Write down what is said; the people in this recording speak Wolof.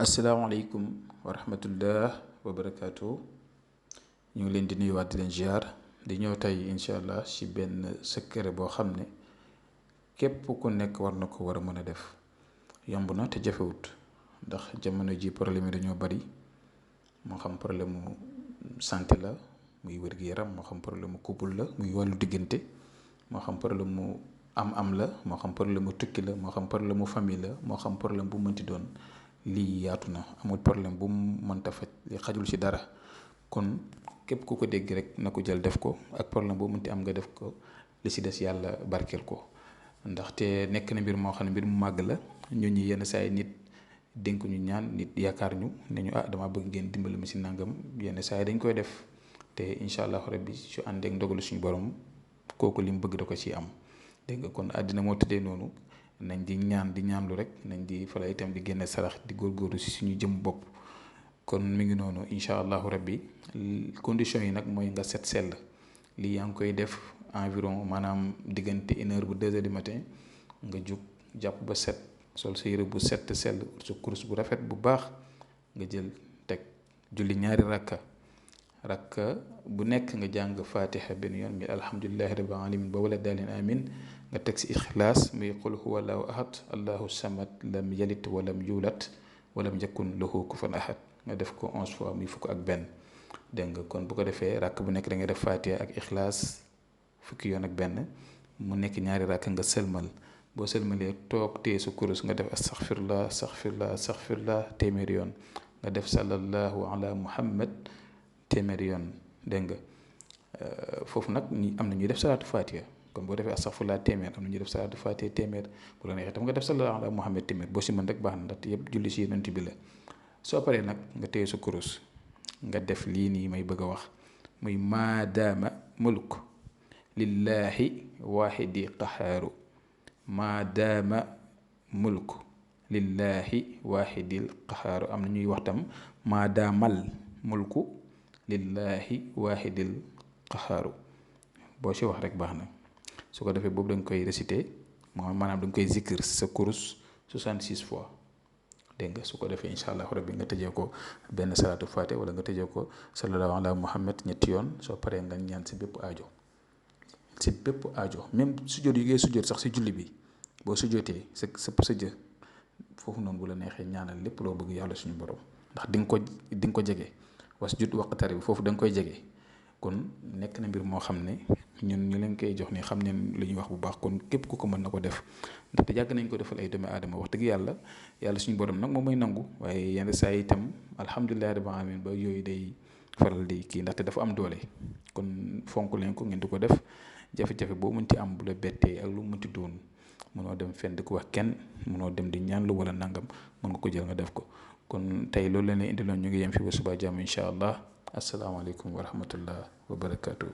asalaamaaleykum wa rahmatullah wa barakaatu ñu ngi leen di nuyuwaat di leen ziar di ñëw tey incha allah ci benn secret boo xam ne képp ku nekk war na ko war a mën a def yomb na te jafewut ndax jamono ji problème yi dañoo bari moo xam problème mu santé la muy wér-gu-yaram moo xam problème mu couple la muy wàllu diggante moo xam problème mu am la moo xam problème mu tukki la moo xam problème mu famille la moo xam problème bu mënti doon lii yaatu na amul problème bu mu mënta faj li xajul ci dara kon képp ku ko dégg rek na ko jël def ko ak problème boo mënti am nga def ko li ci des yàlla barkeel ko ndaxte nekk na mbir moo xam ne mbir mu màgg la ñun ñi yenn saa yi nit dénk ñu ñaan nit yaakaar ñu ne ñu dama bëgg ngeen dimbali ma ci nangam yenn saa yi dañ koy def te incha allah rabbi su àndeek ndogalu suñu borom kooku li mu bëgg da ko ciy am dégg nga kon àddina moo tëddee noonu. nañ di ñaanlu rek nañ di fala itam di génne sarax di góorgóorlu ci suñu jëm bopp kon mi ngi noonu incha allahu rabbi conditions yi nag mooy nga set sell lii yaa ngi koy def environ maanaam diggante 1 heure bu 2 heures du matin nga jug jàpp ba set sol sa yére bu set sell sa kurus bu rafet bu baax nga jël teg julli ñaari rakka bu nekk nga jàng fatiha benn yoon mi alhamdulillahi rabbil alamin ba wala daalin amin nga teg si ixlaas muy qul huwa allahu ahad allahu samad lam yalit walam yulat walam yakun lahu kufuwan ahad nga def ko 11 fois muy fukk ak benn dégg nga kon bu ko defee rakk bu nekk da nga def fatiha ak ixlaas fukki yoon ak benn mu nekk ñaari rakk nga sëlmal boo sëlmalee toog téye sa kurus nga def astaghfirullah téeméeri yoon nga def sallallahu ala muhammad téeméeri yoon dégg nga foofu nag ñi am na ñuy def salaatu fatiha kon boo defee astaghfirullah téeméer am na ñuy def salaatu fatiha téeméer bu la neexee tam nga def sallallahu ala muhammad téeméer boo si mën rek baax na ndaxte yëpp julli si yonent bi la soo paree nag nga téye sa kurus nga def lii nii may bëgg a wax muy maadaama mulk lillahi wahidi qahaaru maadaama mulk lillahi wahidil qahaaru am na ñuy wax tam maadaamal mulku lillahi wahidil qahaaru boo ci wax rek baax na su ko defee boobu da nga koy réciter maanaam da nga koy zikr sa kurus 66 fois dégg nga su ko defee incha allah rabbi nga tëjee ko benn salaatu faate wala nga tëjee ko sallallahu ala muhammad ñetti yoon soo paree nga ñaan si bépp aajo même sujjóot yi ngay sujjóot sax si julli bi boo sujjóotee sa jë foofu noonu bu la neexee ñaanal lépp loo bëgg yàlla suñu borom ndax di nga ko jege wasjud waqtari bi foofu da nga koy jege kon nekk na mbir moo xam ne ñun ñu leen koy jox ni xam ne lu ñuy wax bu baax kon képp ku ko mën na ko def ndaxte yàgg nañ ko defal ay doomi aadama wax dëgg yàlla suñu borom nag moom mooy nangu waaye yenn saa yi itam alhamdulillahi rabbil alamin ba yooyu day faral di kii ndaxte dafa am doole kon fonk leen ko ngeen di ko def jafe-jafe boo mënti am bu la bettee ak lu mënti doon mënoo dem fenn di ko wax kenn mënoo dem di ñaan lu wala nangam mën nga ko jël nga def ko kon tey loolu leen indiloon ñu ngi yem fi ba suba jàmm incha allah asalaamaaleykum wa rahmatullah wa barakaatu.